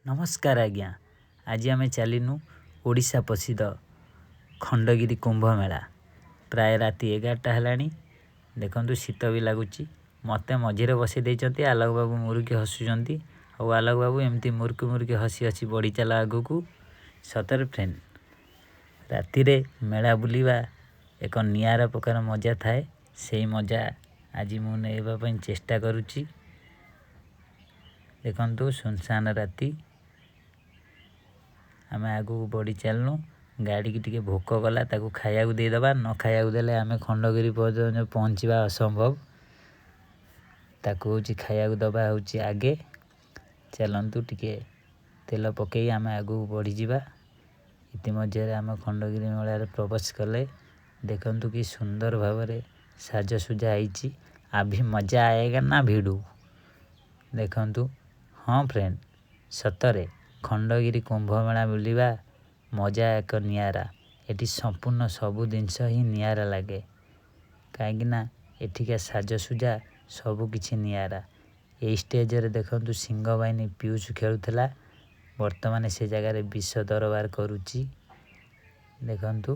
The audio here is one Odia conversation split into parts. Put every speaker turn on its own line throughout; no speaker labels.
ନମସ୍କାର ଆଜ୍ଞା। ଆଜି ଆମେ ଚାଲିନୁ ଓଡ଼ିଶା ପ୍ରସିଦ୍ଧ ଖଣ୍ଡଗିରି କୁମ୍ଭମେଳା। ପ୍ରାୟ ରାତି 11ଟା ହେଲାଣି। ଦେଖନ୍ତୁ, ଶୀତ ବି ଲାଗୁଛି। ମୋତେ ମଝିରେ ବସେଇ ଦେଇଛନ୍ତି। ଆଲୋକ ବାବୁ ମୁରୁକି ହସୁଛନ୍ତି। ଆଉ ଆଲୋକ ବାବୁ, ଏମିତି ମୁରୁକି ମୁରୁକି ହସି ହସି ବଢ଼ି ଚାଲ ଆଗକୁ। ସତରେ ଫ୍ରେଣ୍ଡ, ରାତିରେ ମେଳା ବୁଲିବା ଏକ ନିଆରା ପ୍ରକାର ମଜା ଥାଏ। ସେଇ ମଜା ଆଜି ମୁଁ ନେବା ପାଇଁ ଚେଷ୍ଟା କରୁଛି। ଦେଖନ୍ତୁ, ସୁନସାନ ରାତି, ଆମେ ଆଗକୁ ବଢ଼ି ଚାଲିଲୁ। ଗାଡ଼ିକି ଟିକେ ଭୋକ କଲା, ତାକୁ ଖାଇବାକୁ ଦେଇଦେବା। ନ ଖାଇବାକୁ ଦେଲେ ଆମେ ଖଣ୍ଡଗିରି ପର୍ଯ୍ୟନ୍ତ ପହଞ୍ଚିବା ଅସମ୍ଭବ। ତାକୁ ହେଉଛି ଖାଇବାକୁ ଦେବା ହେଉଛି ଆଗେ। ଚାଲନ୍ତୁ, ଟିକେ ତେଲ ପକାଇ ଆମେ ଆଗକୁ ବଢ଼ିଯିବା। ଇତିମଧ୍ୟରେ ଆମେ ଖଣ୍ଡଗିରି ମେଳାରେ ପ୍ରବେଶ କଲେ। ଦେଖନ୍ତୁ କି ସୁନ୍ଦର ଭାବରେ ସାଜସଜା ହେଇଛି। अभी मज़ा आएगा ନା ଭିଡ଼ୁ। ଦେଖନ୍ତୁ। ହଁ ଫ୍ରେଣ୍ଡ, ସତରେ ଖଣ୍ଡଗିରି କୁମ୍ଭମେଳା ବୁଲିବା ମଜା ଏକ ନିଆରା। ଏଠି ସମ୍ପୂର୍ଣ୍ଣ ସବୁ ଜିନିଷ ହିଁ ନିଆରା ଲାଗେ, କାହିଁକିନା ଏଠିକା ସାଜସଜା ସବୁ କିଛି ନିଆରା। ଏଇ ଷ୍ଟେଜରେ ଦେଖନ୍ତୁ, ସିଂହବାହିନୀ ପିୟୁଷ ଖେଳୁଥିଲା, ବର୍ତ୍ତମାନ ସେ ଜାଗାରେ ବିଷ ଦରବାର କରୁଛି। ଦେଖନ୍ତୁ,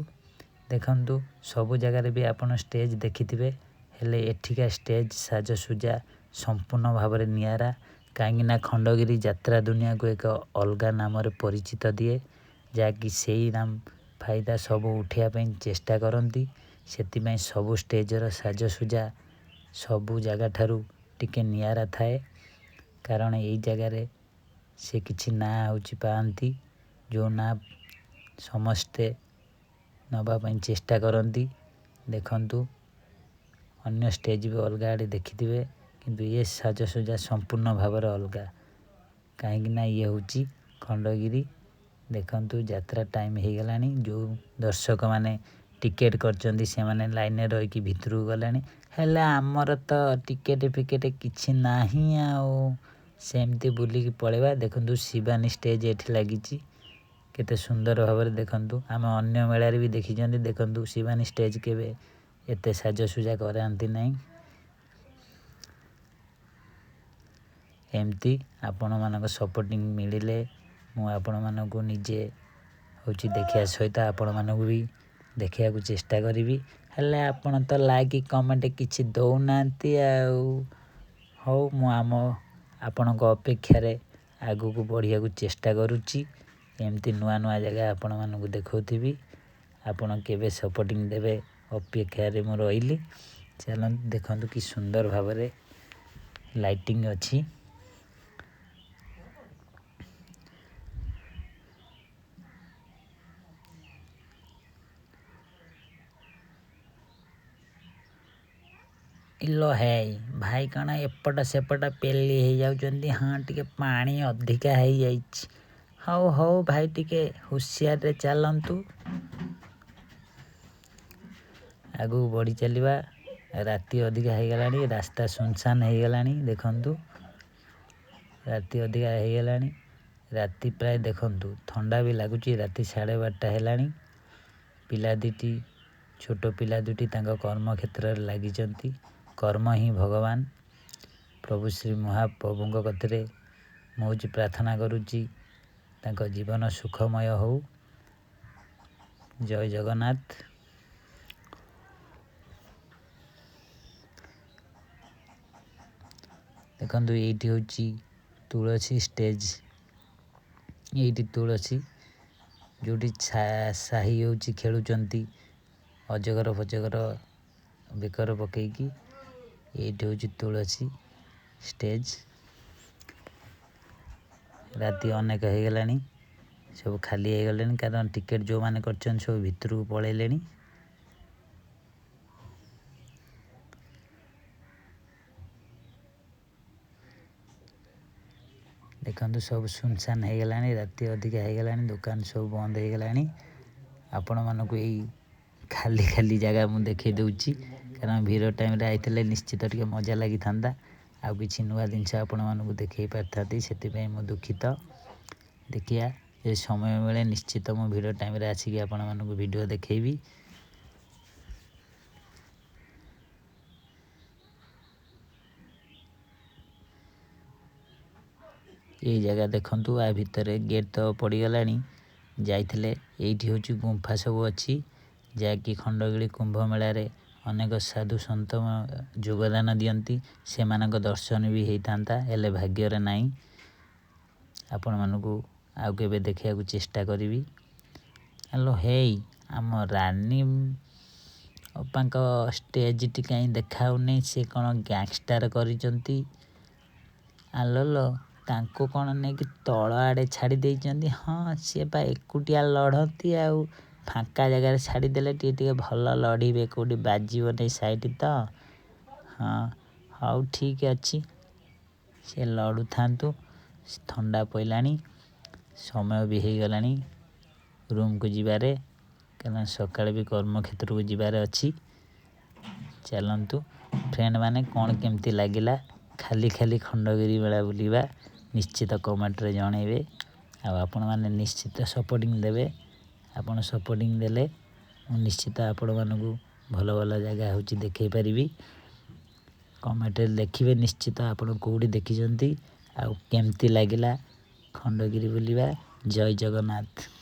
ଦେଖନ୍ତୁ, ସବୁ ଜାଗାରେ ବି ଆପଣ ଷ୍ଟେଜ ଦେଖିଥିବେ, ହେଲେ ଏଠିକା ଷ୍ଟେଜ ସାଜସଜା ସମ୍ପୂର୍ଣ୍ଣ ଭାବରେ ନିଆରା, କାହିଁକିନା ଖଣ୍ଡଗିରି ଯାତ୍ରା ଦୁନିଆକୁ ଏକ ଅଲଗା ନାମରେ ପରିଚିତ ଦିଏ, ଯାହାକି ସେଇ ନାମ ଫାଇଦା ସବୁ ଉଠିବା ପାଇଁ ଚେଷ୍ଟା କରନ୍ତି। ସେଥିପାଇଁ ସବୁ ଷ୍ଟେଜର ସାଜସଜା ସବୁ ଜାଗାଠାରୁ ଟିକେ ନିଆରା ଥାଏ, କାରଣ ଏଇ ଜାଗାରେ ସେ କିଛି ନାଁ ହେଉଛି ପାଆନ୍ତି, ଯେଉଁ ନାଁ ସମସ୍ତେ ନେବା ପାଇଁ ଚେଷ୍ଟା କରନ୍ତି। ଦେଖନ୍ତୁ, ଅନ୍ୟ ଷ୍ଟେଜ ବି ଅଲଗା ଆଡ଼େ ଦେଖିଥିବେ, କିନ୍ତୁ ଏ ସାଜସଜା ସମ୍ପୂର୍ଣ୍ଣ ଭାବରେ ଅଲଗା, କାହିଁକିନା ଇଏ ହେଉଛି ଖଣ୍ଡଗିରି। ଦେଖନ୍ତୁ, ଯାତ୍ରା ଟାଇମ୍ ହେଇଗଲାଣି। ଯେଉଁ ଦର୍ଶକମାନେ ଟିକେଟ୍ କରିଛନ୍ତି, ସେମାନେ ଲାଇନ୍ରେ ରହିକି ଭିତରକୁ ଗଲେଣି। ହେଲେ ଆମର ତ ଟିକେଟ୍ ଫିକେଟ୍ କିଛି ନାହିଁ, ଆଉ ସେମିତି ବୁଲିକି ପଳେଇବା। ଦେଖନ୍ତୁ, ଶିବାନୀ ଷ୍ଟେଜ୍ ଏଠି ଲାଗିଛି, କେତେ ସୁନ୍ଦର ଭାବରେ। ଦେଖନ୍ତୁ, ଆମେ ଅନ୍ୟ ମେଳାରେ ବି ଦେଖିଛନ୍ତି। ଦେଖନ୍ତୁ, ଶିବାନୀ ଷ୍ଟେଜ୍ କେବେ ଏତେ ସାଜସଜା କରାନ୍ତି ନାହିଁ। ଏମିତି ଆପଣମାନଙ୍କ ସପୋର୍ଟିଂ ମିଳିଲେ ମୁଁ ଆପଣମାନଙ୍କୁ ନିଜେ ହେଉଛି ଦେଖିବା ସହିତ ଆପଣମାନଙ୍କୁ ବି ଦେଖିବାକୁ ଚେଷ୍ଟା କରିବି। ହେଲେ ଆପଣ ତ ଲାଇକ୍ କମେଣ୍ଟ କିଛି ଦେଉନାହାନ୍ତି ଆଉ। ହଉ, ମୁଁ ଆମ ଆପଣଙ୍କ ଅପେକ୍ଷାରେ ଆଗକୁ ବଢ଼ିବାକୁ ଚେଷ୍ଟା କରୁଛି। ଏମିତି ନୂଆ ନୂଆ ଜାଗା ଆପଣମାନଙ୍କୁ ଦେଖାଉଥିବି। ଆପଣ କେବେ ସପୋର୍ଟିଂ ଦେବେ, ଅପେକ୍ଷାରେ ମୁଁ ରହିଲି। ଚାଲନ୍ତୁ, ଦେଖନ୍ତୁ କି ସୁନ୍ଦର ଭାବରେ ଲାଇଟିଂ ଅଛି। ଇଲୋ ହେଇ ଭାଇ, କ'ଣ ଏପଟ ସେପଟ ପେଲି ହେଇଯାଉଛନ୍ତି? ହଁ, ଟିକେ ପାଣି ଅଧିକା ହେଇଯାଇଛି। ହଉ ହଉ ଭାଇ, ଟିକେ ହୁସିଆରରେ ଚାଲନ୍ତୁ। ଆଗକୁ ବଢ଼ି ଚାଲିବା। ରାତି ଅଧିକା ହେଇଗଲାଣି, ରାସ୍ତା ସୁନସାନ ହେଇଗଲାଣି। ଦେଖନ୍ତୁ, ରାତି ଅଧିକା ହେଇଗଲାଣି। ରାତି ପ୍ରାୟ, ଦେଖନ୍ତୁ, ଥଣ୍ଡା ବି ଲାଗୁଛି। ରାତି 12:30 ହେଲାଣି। ପିଲା ଦୁଇଟି, ଛୋଟ ପିଲା ଦୁଇଟି ତାଙ୍କ କର୍ମକ୍ଷେତ୍ରରେ ଲାଗିଛନ୍ତି। କର୍ମ ହିଁ ଭଗବାନ। ପ୍ରଭୁ ଶ୍ରୀ ମହାପ୍ରଭୁଙ୍କ କତିରେ ମୁଁ ହେଉଛି ପ୍ରାର୍ଥନା କରୁଛି, ତାଙ୍କ ଜୀବନ ସୁଖମୟ ହଉ। ଜୟ ଜଗନ୍ନାଥ। ଦେଖନ୍ତୁ, ଏଇଠି ହେଉଛି ତୁଳସୀ ଷ୍ଟେଜ୍। ଏଇଠି ତୁଳସୀ, ଯେଉଁଠି ସାହି ହେଉଛି ଖେଳୁଛନ୍ତି ଅଜଗର ଫଜଗର ବେକର ପକେଇକି। ଏଇଠି ହେଉଛି ତୁଳସୀ ଷ୍ଟେଜ୍। ରାତି ଅନେକ ହେଇଗଲାଣି, ସବୁ ଖାଲି ହେଇଗଲେଣି, କାରଣ ଟିକେଟ୍ ଯେଉଁମାନେ କରିଛନ୍ତି ସବୁ ଭିତରକୁ ପଳେଇଲେଣି। ଦେଖନ୍ତୁ, ସବୁ ସୁନସାନ ହେଇଗଲାଣି, ରାତି ଅଧିକା ହେଇଗଲାଣି, ଦୋକାନ ସବୁ ବନ୍ଦ ହେଇଗଲାଣି। ଆପଣମାନଙ୍କୁ ଏଇ ଖାଲି ଖାଲି ଜାଗା ମୁଁ ଦେଖେଇ ଦେଉଛି, କାରଣ ଭିଡ଼ ଟାଇମ୍ରେ ଆଇଥିଲେ ନିଶ୍ଚିତ ଟିକେ ମଜା ଲାଗିଥାନ୍ତା, ଆଉ କିଛି ନୂଆ ଜିନିଷ ଆପଣମାନଙ୍କୁ ଦେଖେଇ ପାରିଥାନ୍ତି। ସେଥିପାଇଁ ମୁଁ ଦୁଃଖିତ। ଦେଖିବା, ଯଦି ସମୟ ମିଳେ ନିଶ୍ଚିତ ମୁଁ ଭିଡ଼ ଟାଇମ୍ରେ ଆସିକି ଆପଣମାନଙ୍କୁ ଭିଡ଼ିଓ ଦେଖେଇବି। ଏଇ ଜାଗା ଦେଖନ୍ତୁ, ଆ ଭିତରେ ଗେଟ୍ ତ ପଡ଼ିଗଲାଣି, ଯାଇଥିଲେ। ଏଇଠି ହେଉଛି ଗୁମ୍ଫା ସବୁ ଅଛି, ଯାହାକି ଖଣ୍ଡଗିରି କୁମ୍ଭ ମେଳାରେ ଅନେକ ସାଧୁ ସନ୍ଥ ଯୋଗଦାନ ଦିଅନ୍ତି। ସେମାନଙ୍କ ଦର୍ଶନ ବି ହେଇଥାନ୍ତା, ହେଲେ ଭାଗ୍ୟରେ ନାହିଁ। ଆପଣମାନଙ୍କୁ ଆଉ କେବେ ଦେଖିବାକୁ ଚେଷ୍ଟା କରିବି। ହ୍ୟାଲୋ ହେଇ, ଆମ ରାନୀ ଅପାଙ୍କ ଷ୍ଟେଜ୍ଟି କାହିଁ ଦେଖାହେଉନି? ସେ କ'ଣ ଗ୍ୟାଙ୍ଗଷ୍ଟାର କରିଛନ୍ତି? ଆଲୋ, ତାଙ୍କୁ କ'ଣ ନେଇକି ତଳ ଆଡ଼େ ଛାଡ଼ି ଦେଇଛନ୍ତି? ହଁ, ସିଏ ପା ଏକୁଟିଆ ଲଢ଼ନ୍ତି, ଆଉ ଫାଙ୍କା ଜାଗାରେ ଛାଡ଼ିଦେଲେ ଟିକେ ଟିକେ ଭଲ ଲଢ଼ିବେ, କେଉଁଠି ବାଜିବନି ସାଇଡ଼୍ ତ। ହଁ, ହଉ, ଠିକ୍ ଅଛି, ସେ ଲଢ଼ୁଥାନ୍ତୁ। ଥଣ୍ଡା ପଡ଼ିଲାଣି, ସମୟ ବି ହେଇଗଲାଣି ରୁମ୍କୁ ଯିବାରେ, କାରଣ ସକାଳେ ବି କର୍ମକ୍ଷେତ୍ରକୁ ଯିବାର ଅଛି। ଚାଲନ୍ତୁ ଫ୍ରେଣ୍ଡ ମାନେ, କ'ଣ କେମିତି ଲାଗିଲା ଖାଲି ଖାଲି ଖଣ୍ଡଗିରି ମେଳା ବୁଲିବା, ନିଶ୍ଚିତ କମେଣ୍ଟରେ ଜଣାଇବେ। ଆଉ ଆପଣମାନେ ନିଶ୍ଚିତ ସପୋର୍ଟିଂ ଦେବେ। ଆପଣ ସପୋର୍ଟିଂ ଦେଲେ ମୁଁ ନିଶ୍ଚିତ ଆପଣମାନଙ୍କୁ ଭଲ ଭଲ ଜାଗା ହେଉଛି ଦେଖାଇ ପାରିବି। କମେଣ୍ଟରେ ଲେଖିବେ ନିଶ୍ଚିତ ଆପଣ କେଉଁଠି ଦେଖିଛନ୍ତି ଆଉ କେମିତି ଲାଗିଲା ଖଣ୍ଡଗିରି ବୁଲିବା। ଜୟ ଜଗନ୍ନାଥ।